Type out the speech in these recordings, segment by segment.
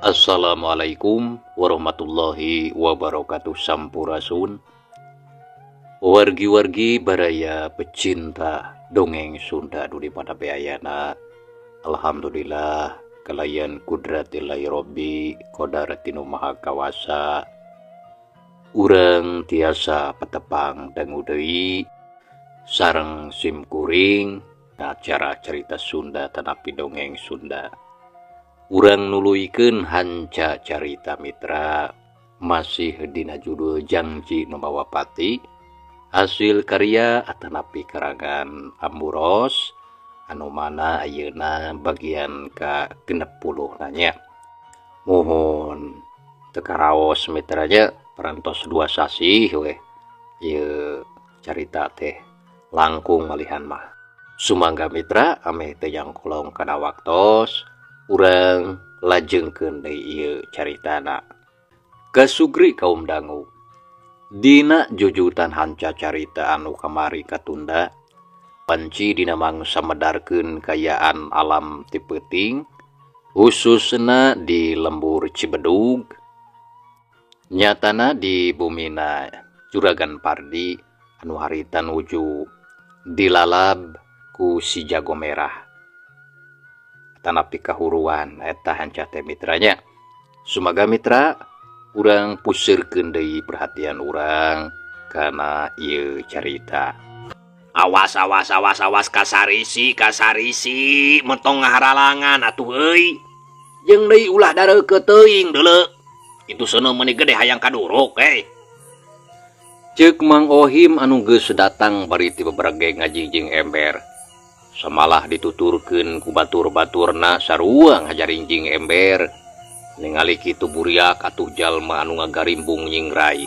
Assalamualaikum warahmatullahi wabarakatuh. Sampurasun wargi-wargi baraya pecinta dongeng Sunda duli pada ayana. Alhamdulillah kalayan kudratillahi robbi qadar tinu maha kawasa urang tiasa patepang dangu deui sareng simkuring acara cerita Sunda tanapi dongeng Sunda. Urang nuluykeun hanca carita, mitra, masih dina judul Jangji Nu Mawa Pati, hasil karya atanapi karangan Amburos, anu mana ayeuna bagian ka 60 nanya. Mohon teu karaos, mitra nya, parantos 2 sasih weh ieu carita teh langkung malihan mah. Sumangga, mitra, ameh teu nyangkolong kana waktos, urang lajengkeun deui ieu caritana. Kasugri kaum dangu, dina jujutan hanca carita anu kamari katunda, panci dina mangsa medarkeun kaayaan alam ti peuting, khususna di lembur Cibedug, nyatana di bumina Juragan Pardi anu harita nuju dilalab ku si jago merah tanapi kahuruan eta hanca teh, mitra nya. Sumangga, mitra, urang pusirkeun deui perhatian urang kana ieu carita. Awas, awas, awas, awas, kasarisi, kasarisi, mentong ngaharalangan atuh euy. Jeung deui ulah dareukeut teuing deuleu. Itu seuneu meuni gede hayang kaduruk eh. Ceuk Mang Ohim anu geus datang bari ti beberege ngajingjing ember. Samalah dituturkeun ku batur-baturna sarua ngajaringjing ember. Ningali kitu buriak atuh jalma anu ngagarimbung nyingrai.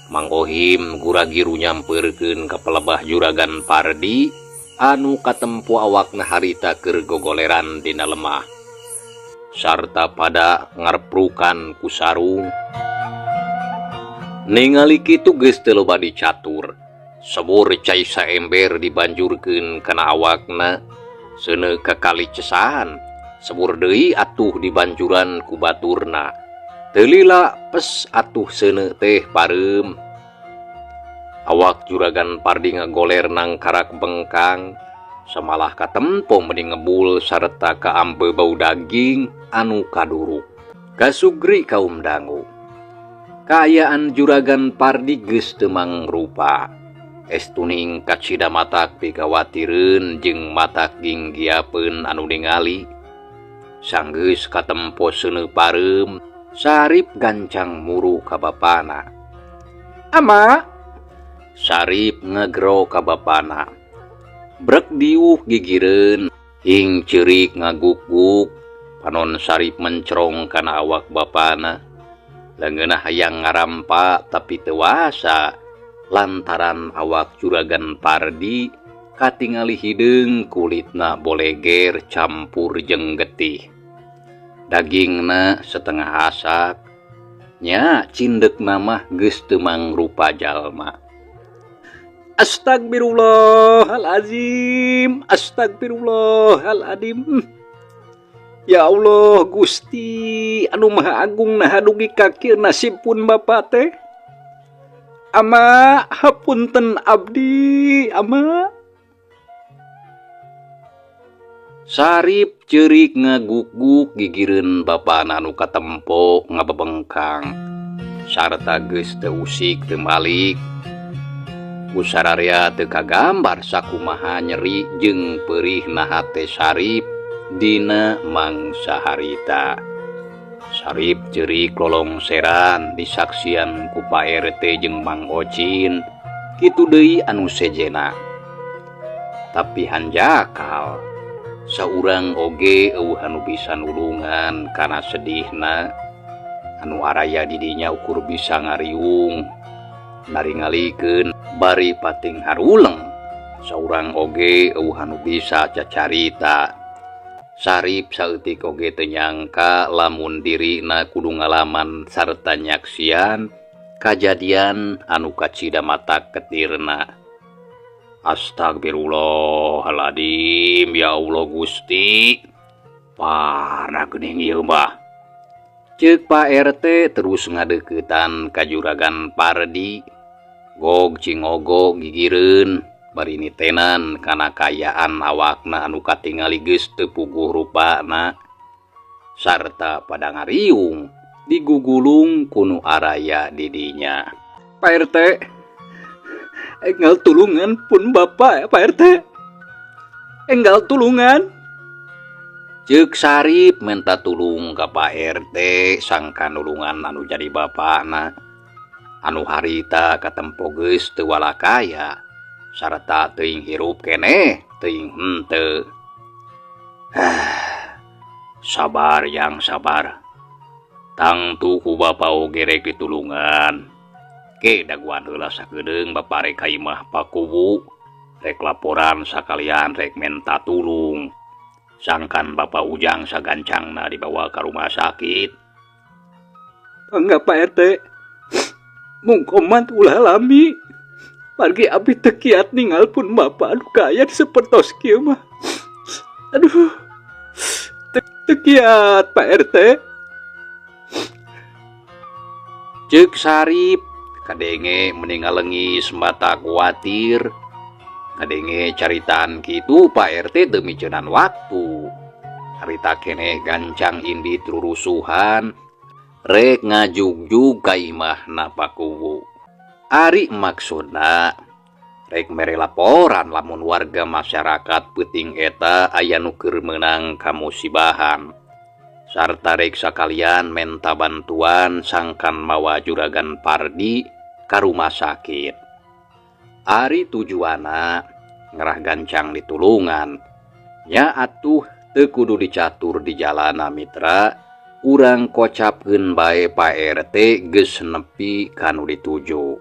Mang Ohim gura-giru nyampeurkeun ka pelebah Juragan Pardi anu katempo awakna harita keur gogoleran dina lemah sarta pada ngareprukan ku sarung. Ningali kitu geus teu loba dicatur. Sebur cai saember dibanjurkeun kana awakna, seuneu kakali cesahan. Sebur deui atuh dibanjuran ku baturna. Teu lila pes atuh seuneu teh pareum. Awak Juragan Pardi ngagoler nangkarak bengkang, samalah katempo meuni ngebul sarta kaambe bau daging anu kaduruk. Kasugri kaum dangu. Kaayaan Juragan Pardi geus teu mangrupa. Estuning kacida matak pikawatireun jeung matak ginggiapeun anu ningali. Sanggeus katempo seuneu pareum, Sarip gancang muru ka bapana. "Ama!" Sarip ngagero ka bapana. Brek diuh gigireun, hing ceurik ngaguk-guk, panon Sarip mencrong kana awak bapana. Leungeunna hayang ngarampa tapi teu wasa lantaran awak Juragan Pardi katingali hideung, kulitna boleger campur jeung getih. Dagingna setengah asak, nya cindekna mah geus teu mangrupa jalma. Astagfirullahalazim, astagfirullahaladzim. Ya Allah Gusti anu Maha Agung, naha dugi ka kieu nasib pun bapa teh? Ama, hapunten abdi, Ama. Sarip ceurik ngaguk-guk gigireun bapana anu katempo ngabebengkang sarta geus teu usik teu malik. Ku sararea teu kagambar sakumaha nyeri jeung peurihna hate Sarip dina mangsa harita. Sarip ceurik lolongseran disaksian ku Pak RT jeung Mang Ocin, kitu deui anu sejenna. Tapi hanjakal saurang oge euweuh anu bisa nulungan kana sedihna. Anu araya di dinya ukur bisa ngariung naringalikeun bari pating haruleng. Saurang oge euweuh anu bisa cacarita. Sarip saeutik oge teu nyangka lamun dirina kudu ngalaman sarta nyaksian kajadian anu kacida matak getirna. Astagfirullahaladzim, ya Allah Gusti, parah geuning ieu mah. Ceuk Pak RT terus ngadeuketan ka Juragan Pardi. Gog cingogo gigireun bari nitenan kana kaayaan awakna anu katingali geus teu puguh rupana sarta pada ngariung digugulung ku nu araya di dinya. Pak RT, enggal tulungan pun Bapak, Pak RT. Enggal tulungan. Ceuk Sarip menta tulung ka Pak RT sangka nulungan anu jadi bapana. Anu harita katempo geus teu walakaya sarta teuing hirup keneh teuing henteu. Sabar yang sabar. Tangtu ku bapa oge rek ditulungan. Ke daguan heula sakedeung bapa rek ka imah Pakuwu, rek laporan sakalian rek menta tulung. Sangkan Bapak Ujang sagancangna dibawa ka rumah sakit. Enggak Pak RT. Mungkomat ulah lami. Pargi abdi teu kiat ningal pun bapak anu kaya sapertos kieu mah. Aduh. Teu kiat Pak RT. Ceuk Sarip kadenge meni ngalengis mata kuatir. Kadenge caritaan kitu Pak RT teu miceunan waktu. Harita keneh gancang indit rurusuhan rek ngajugjug ka imahna Pakuwu. Ari maksudna rek mere laporan lamun warga masyarakat peuting eta aya nu keur meunang kamusibahan. Sarta rek sakalian menta bantuan sangkan mawa Juragan Pardi ka rumah sakit. Ari tujuana ngerah gancang ditulungan. Nya atuh teu kudu dicatur di jalana mitra, urang kocapkeun bae Pak RT geus nepi ka nu dituju.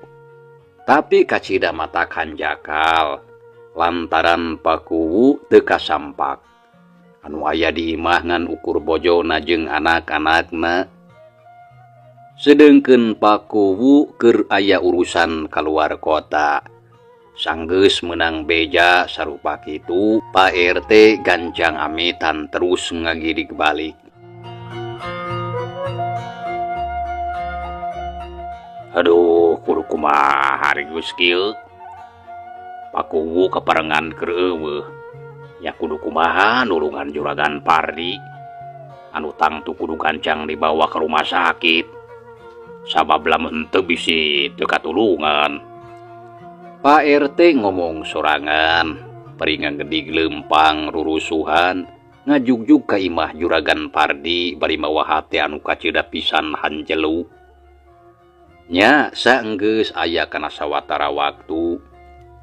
Tapi kacida mata kanjakal lantaran Pakuwu teu kasampak. Anu aya di imah ngan ukur bojona jeung anak-anakna. Sedengkeun Pakuwu keur aya urusan kaluar kota. Sanggeus meunang beja sarupa kitu, Pak RT gancang amitan terus ngagidig balik. Aduh, kudu kumaha hari geus kieu. Pakuwu kaparengan keur eueuh. Nya kudu kumaha nulungan Juragan Pardi. Anu tangtu kudu gancang dibawa ke rumah sakit. Sabab lamun teu bisi teu katulungan. Pak RT ngomong sorangan, bari ngagedig leumpang rurusuhan, ngajugjug ka imah Juragan Pardi bari mawa hate anu kacida pisan hanjelu. Nya saenggeus aya kana sawatara waktu,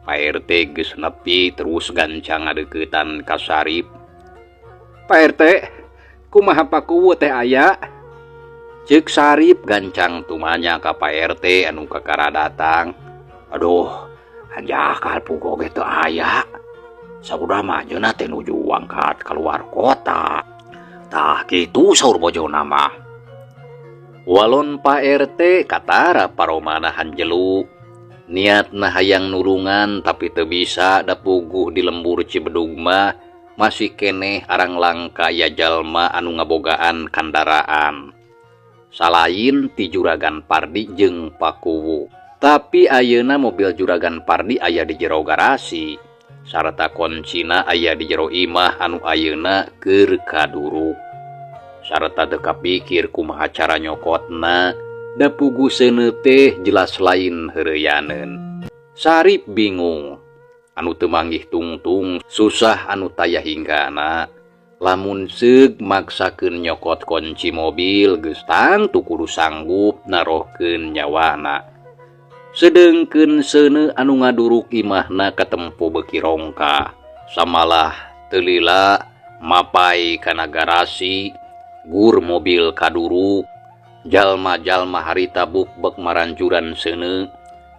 Pak RT geus nepi terus gancang ngadeuketan ka Sarip. Pak RT, kumaha Pakuwu teh aya? Ceuk Sarip gancang tumanya ka Pak RT anu kakara datang. Aduh, hanjakal pugo ge teu aya. Saudah mah anjeunna teh nuju wangkat kaluar kota. Tah kitu saur bojona mah. Walon Pak RT katara paromana hanjelu. Niatna hayang nulungan tapi teu bisa da puguh di lembur Cibedug mah masih keneh arang langka ya jalma anu ngabogaan kandaraan. Salain ti Juragan Pardi jeung Pakuwu. Tapi ayeuna mobil Juragan Pardi aya di jero garasi sarta koncina aya di jero imah anu ayeuna keur kaduruk. Sarta teu kapikir kumaha cara nyokotna, da puguh seuneu teh jelas lain heureuyaneun. Sarip bingung, anu teu manggih tungtung susah anu taya hinggana. Lamun seug maksakeun nyokot kunci mobil geus tangtu kudu sanggup narohkeun nyawana. Sedengkeun seuneu anu ngaduruk imahna katempo beuki rongka, samalah teu lila mapai kana garasi, gur mobil kaduruk, jalma-jalma harita bukbek maranjuran seuneu,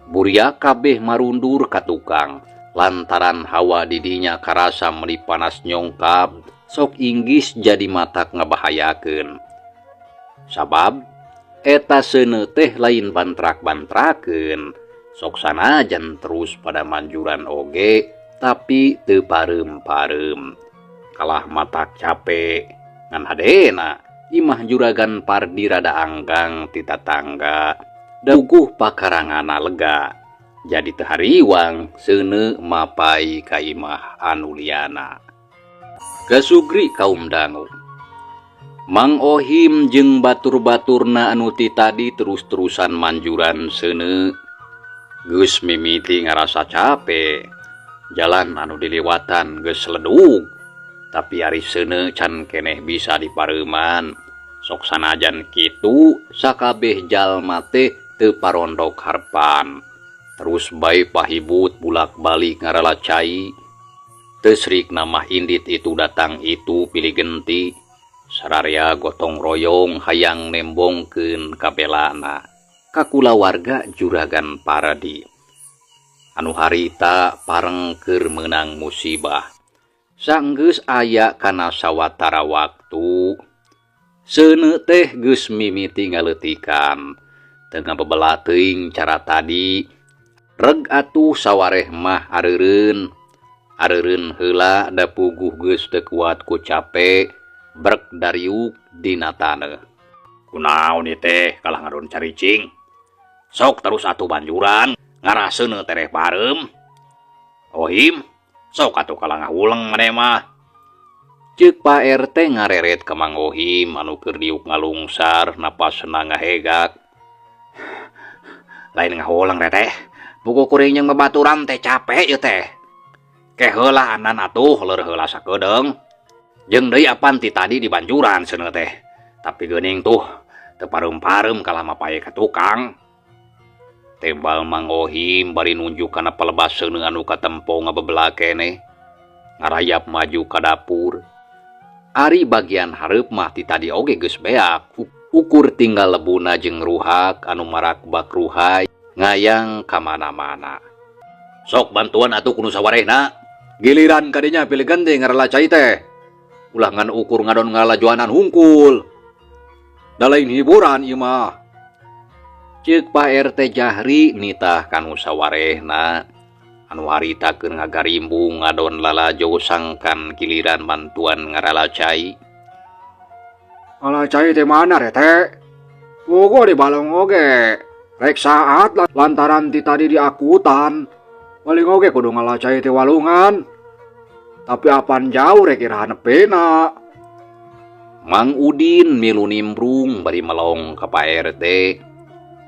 buria kabeh marundur ka tukang, lantaran hawa didinya karasa meuni panas nyongkab, sok inggis jadi matak ngabahayakeun. Sabab eta seuneu teh lain bantrak-bantrakeun, sok sanajan terus pada manjuran oge, tapi teu pareum-pareum. Kalah matak capek, ngan hadena Imah Juragan Pardi rada anggang ti tatangga. Daguh pakaranganna lega. Jadi teu hariwang seuneu mapai ka imah anu liana. Gasugri kaum dangu. Mang Ohim jeung batur-baturna anu ti tadi terus-terusan manjuran seuneu. Geus mimiti ngarasa cape. Jalan anu diliwatan geus ledug. Tapi ari seuneu can keneh bisa dipareuman. Sok sanajan kitu sakabeh jalma teh teu parondok harepan. Terus bae pahibut bulak-balik ngarala cai. Teu srikna mah indit itu datang itu pilih genti. Sararea gotong royong hayang nembongkeun kabelana. Ka kulawarga Juragan Pardi. Anu harita pareng keur meunang musibah. Sanggeus aya kana sawatara waktu. Seuneu teh geus mimiti ngaleutikan. Teu ngabebela teuing cara tadi. Reg atuh sawareh mah areureun. Areureun heula da puguh geus teu kuat ku cape. Brek dariuk dina taneuh. Kunaon ieu teh kalah ngadon caricing. Sok terus atuh banjuran ngarah seuneu tereh pareum. Ohim, sok atuh kalah ngahuleng maneh mah. Ceuk Pak RT ngareret ka Mang Ohim anu keur diuk ngalungsar napasna ngahegak. Lain ngahuleng teh. Buku kuring jeung babaturan teh capek ieu teh. Ke heula anan atuh leur heula sakedeung. Jeung deui apan ti tadi di banjuran seuneu teh. Tapi geuning tuh teu pareum-pareum kalah mapae ka tukang. Tebal Mang Ohim bari nunjuk kana palebah seuneu anu katempo ngabebela keneh. Ngarayap maju ka dapur. Ari bagian hareup mah ti tadi oge geus beak. Ukur tinggal lebuna jeung ruhak anu marakbak ruhai ngayang ka mana-mana. Sok bantuan atuh kudu sawarehna. Giliran kadinya pilih ganti ngarala cai teh. Ulah ngan ukur ngadon ngalajuanan hungkul. Da lain hiburan ieu mah. Ceuk Pak RT Jahri nitah kanu sawarehna. Anu harita keur ngagarimbung ngadon lalajo sangkan giliran bantuan ngarala cai. Ngala cai teh mana rete? Puguh di balong oge. Rek saat lantaran ti tadi diakutan. Paling oge kudu ngala cai teh walungan. Tapi apan jauh rek iraha nepena. Mang Udin milu nimbrung bari melong ka Pak RT.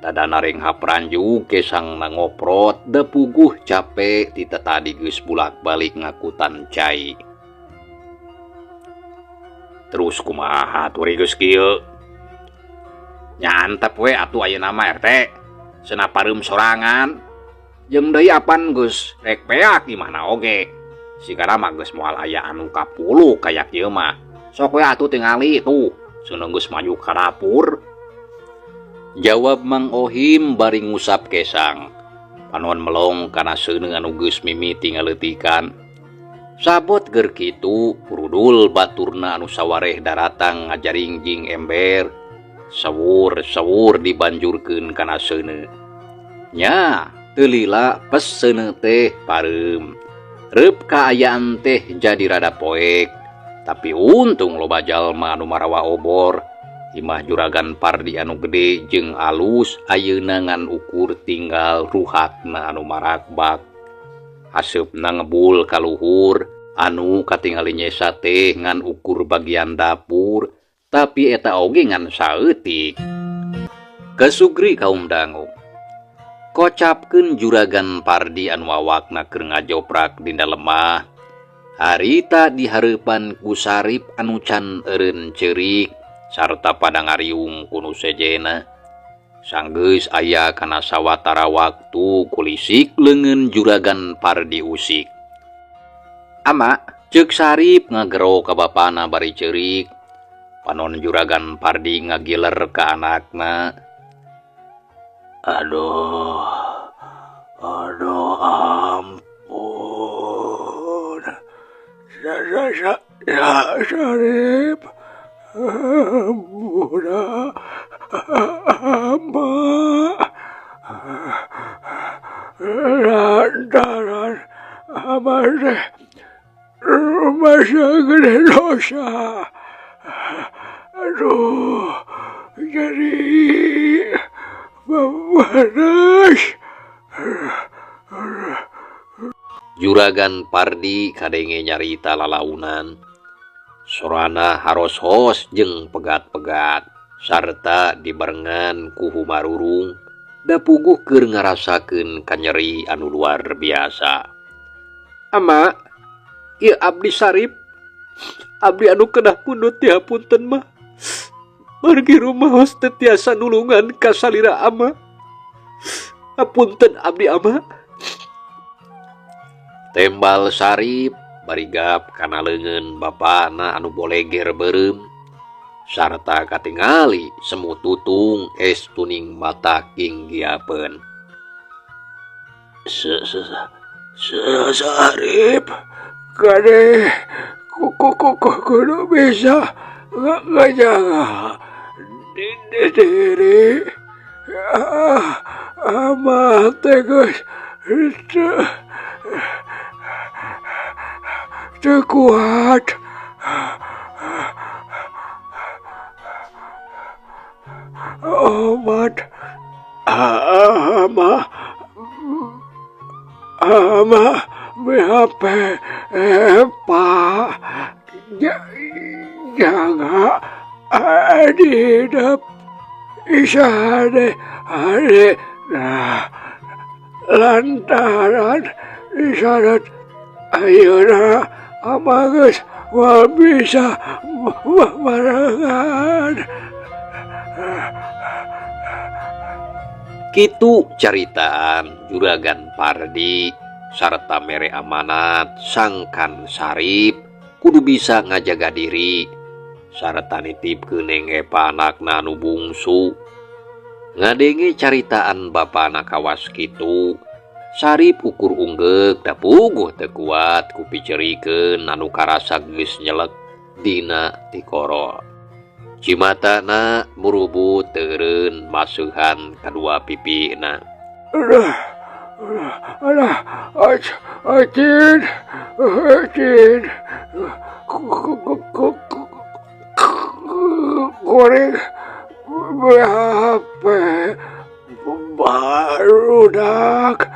Tadana renghap ranjug kesang nangoprot da puguh capek ti tadi geus bulak-balik ngakutan cai. Terus kumaha atuh geus kieu? Nyantep we atuh ayeuna mah RT. Cenah pareum sorangan. Jeung deui apan geus rek beak di mana oge. Sigara mah geus moal aya anu kapuluh kaya kieu mah. Sok we atuh tingali tuh, cenah geus maju ka dapur. Jawab Mang Ohim bari ngusap kesang. Panon melong kana seuneu anu geus mimiti ngaleutikan. Sabot ger kitu purudul baturna anu sawareh daratang ngajaringjing ember. Sawur-sawur dibanjurkeun kana seuneu. Nya, teu lila pes seuneu teh pareum. Reup kaayaan teh jadi rada poek. Tapi untung loba jalma anu marawa obor. Imah Juragan Pardi anu gede jeung alus ayeuna ngan ukur tinggal ruhakna anu marakbak. Aseupna ngebul ka luhur anu katingali nyesa teh ngan ukur bagian dapur, tapi eta oge ngan saeutik. Kesugri kaum dangu. Kocapkeun Juragan Pardi anu awakna keur ngajoprak dina lemah. Harita dihareupan ku Sarip anu can eureun ceurik sarta pada ngariung ku nu sejena. Sanggeus aya kana sawatara waktu kulisik leungeun Juragan Pardi usik. Ama ceuk Sarip ngagero ka bapana bari ceurik. Panon Juragan Pardi ngagiler ka anakna. Aduh, aduh ampun. Sarip, Bunda, Ama, lantaran Ama teh rumah segede dosa. Aduh, jadi panas. Juragan Pardi kadenge nyarita lalaunan. Sorana haros-hos jeung pegat-pegat sarta dibarengan ku humarurung da puguh keur ngarasakeun kanyeri anu luar biasa. Ama, ieu abdi Sarip. Abdi anu kedah pundut dihapunten mah. Margi rumaos teu tiasa nulungan ka salira ama. Hapunten abdi ama. Tembal Sarip barigap kana leungeun bapana anu boleger beureum sarta katingali semu tutung es tuning mata kinggiapeun. Sarip kade kudu bisa ngajaga diri ama teh geus teu kuat. Omat ama ama BHP Pak jaga didap isade hari nah lantaran isyarat ayeuna ama geus moal bisa barengan. Kitu caritaan Juragan Pardi sarta mere amanat sangkan Sarip kudu bisa ngajaga diri sarta nitipkeun Neng Epa anakna anu bungsu. Ngadenge caritaan bapana kawas kitu, Sarip ukur unggeuk da puguh teu kuat ku picerikeun anu karasa geus nyelek dina tikoro. Cimatana murubut teureun maseuhan kadua pipina. Alah, alah, acin, acin, goreng BHP barudak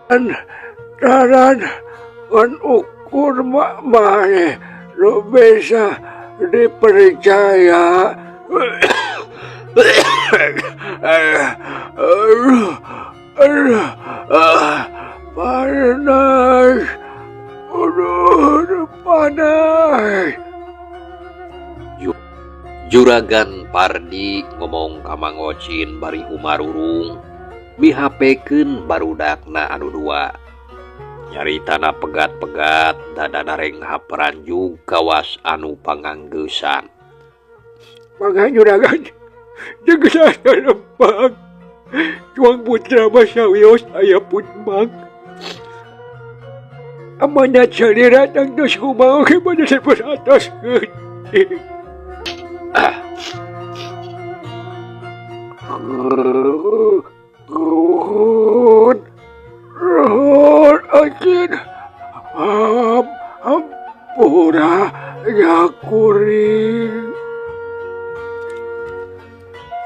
lantaran ngan ukur maneh nu bisa dipercaya. Panas, aduh, panas. Juragan Pardi ngomong ka Mang Ocin bari humarurung mihapekeun barudakna anu dua. Nyaritana pegat-pegat dadana renghap ranjug kawas anu panganggeusan. Mangga juragan, jeung sada lempang. Cuang putra mah sawios aya pun mang. Amanat salira tangtos kumaha ge bade diperatoskeun. Hampura nyakuring.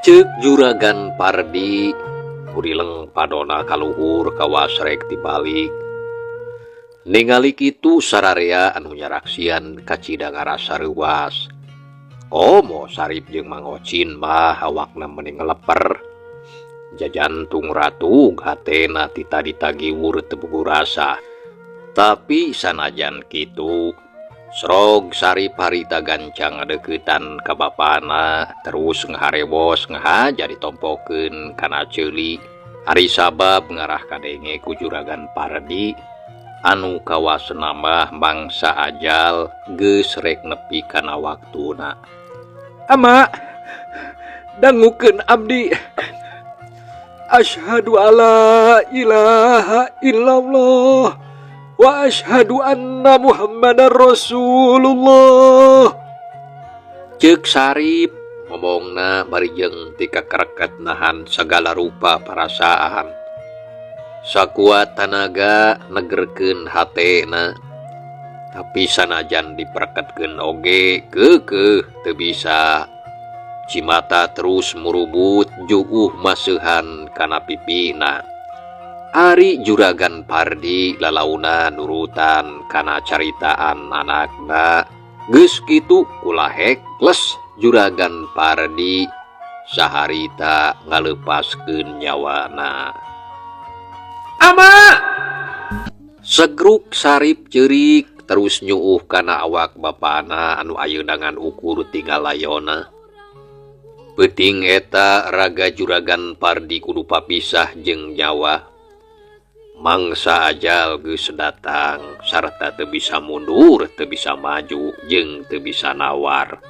Ceuk Juragan Pardi kurileng padona kaluhur kawas rek tibalik. Ningali kitu sararea anu nyaraksian kacida ngarasa reuas. Komo Sarip jeung Mang Ocin mah awakna meni ngeleper. Jajantung ratug hatena ti tadi tagiwur teu boga rasa. Tapi sanajan kitu, Srog Sarip harita gancang ngadeuketan ka bapana terus ngaharewos ngahaja ditompokeun kana ceuli. Ari sabab ngarah kadenge ku Juragan Pardi anu kawas nambah mangsa ajal geus rek nepi kana waktuna. Ama dangukeun abdi. Asyhadu alla ilaha illallah wa asyhadu anna Muhammadar Rasulullah. Ceuk Sarip ngomongna bari jeung tikakereket nahan sagala rupa parasaan. Sakuat tanaga negerkeun hatena, tapi sanajan dipereketkeun oge keukeuh teu bisa. Cimata terus murubut juuh maseuhan kana pipina. Ari Juragan Pardi lalauna nurutan kana caritaan anakna. Geus kitu kulahek les Juragan Pardi saharita ngaleupaskeun nyawana. Ama! Segruk Sarip ceurik terus nyuuh kana awak bapana anu ayeuna ngan ukur tinggal layona. Peuting eta raga Juragan Pardi kudu papisah jeung nyawa. Mangsa ajal geus datang sarta teu bisa mundur, teu bisa maju jeung teu bisa nawar.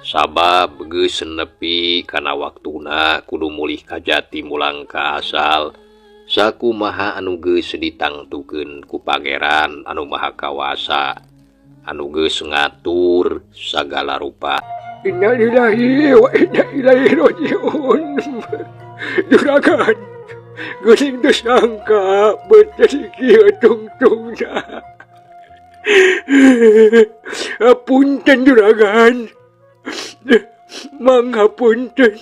Sabab geus nepi kana waktuna kudu mulih ka jati mulang ka asal. Sakumaha anu geus ditangtukeun ku Pangeran anu Maha Kawasa anu geus ngatur sagala rupa. Innalillahi wa inna ilaihi rajiun. Juragan, geuning teu sangka beut jadi kieu tungtungna. Punten juragan. Mangga punten.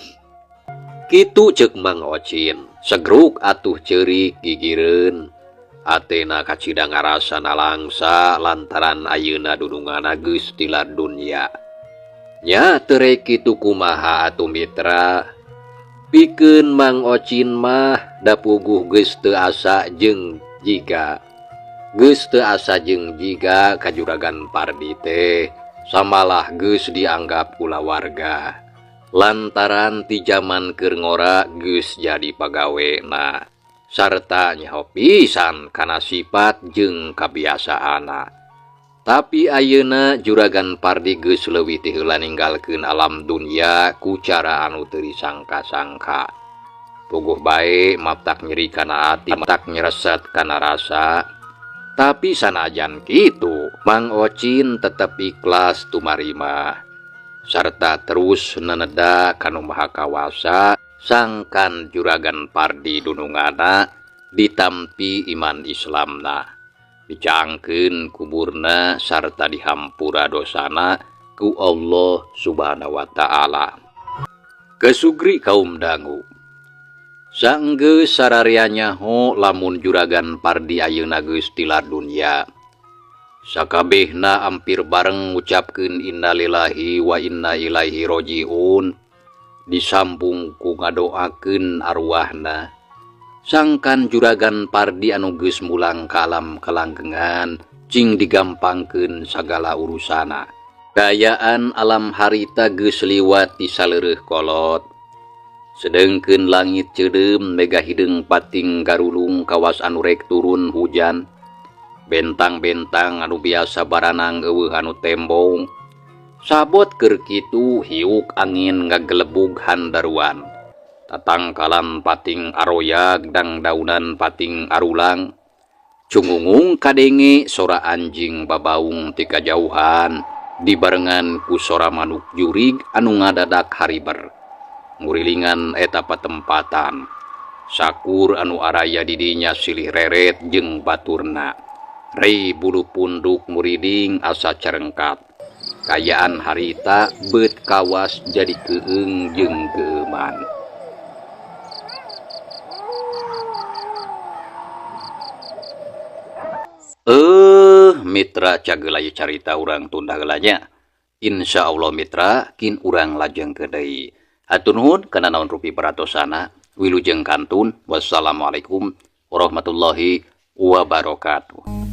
Kitu ceuk Mang Ocin. Segruk atuh ceurik gigireun. Atena kacida ngarasa nalangsa lantaran ayeuna dunungana geus tilar dunya. Nya teu rek kitu kumaha atuh mitra. Pikeun Mang Ocin mah da puguh geus teu asa jeung jiga. Geus teu asa jeung jiga ka Juragan Pardi teh samalah geus dianggap kulawarga. Lantaran ti jaman keur ngora geus jadi pagawena sarta nyaho pisan kana sifat jeung kabiasaanna. Tapi ayeuna Juragan Pardi geus leuwih ti heula ninggalkeun alam dunya ku cara anu teu disangka-sangka. Puguh bae maptak nyeri kana ati, maptak nyereset kana rasa. Tapi sanajan kitu, Mang Ocin tetep ikhlas tumarima sarta terus neneda kanu Maha Kawasa sangkan Juragan Pardi dunungana ditampi iman Islamna, dicaangkeun kuburna sarta dihampura dosana ku Allah Subhanahu wa Ta'ala. Kesugri kaum dangu. Sanggeus sararia nyaho lamun Juragan Pardi ayeuna geus tilar dunya. Sakabehna ampir bareng ngucapkeun innalillahi wa inna ilaihi rajiun, disambung ku ngadoakeun arwahna. Sangkan Juragan Pardi anu geus mulang ka alam kalanggengan cing digampangkeun sagala urusana. Kayaan alam harita geus liwat di saleureuh kolot. Sedengkeun langit ceudeum mega hideung pating garulung kawas anu rek turun hujan. Bentang-bentang anu biasa baranang eueuh anu tembong. Sabot keur kitu hiuk angin ngagelebug handaruan. Tatangkalan pating aroyag dangdaunan pating arulang. Cungungung kadenge sora anjing babaung ti kajauhan dibarengan ku sora manuk jurig anu ngadadak hariber. Ngurilingan eta patempatan. Sakur anu araya di dinya silih reret jeung baturna. Rei bulu punduk muriding asa cerengkat. Kayaan harita beut kawas jadi keung jeung geuman. Mitra cageula ieu carita urang tunda heula nya. Insya Allah mitra kin urang lajeng ke deui. Hatur nuhun kana naon rupi peratosana. Wilujeng kantun. Wassalamualaikum warahmatullahi wabarakatuh.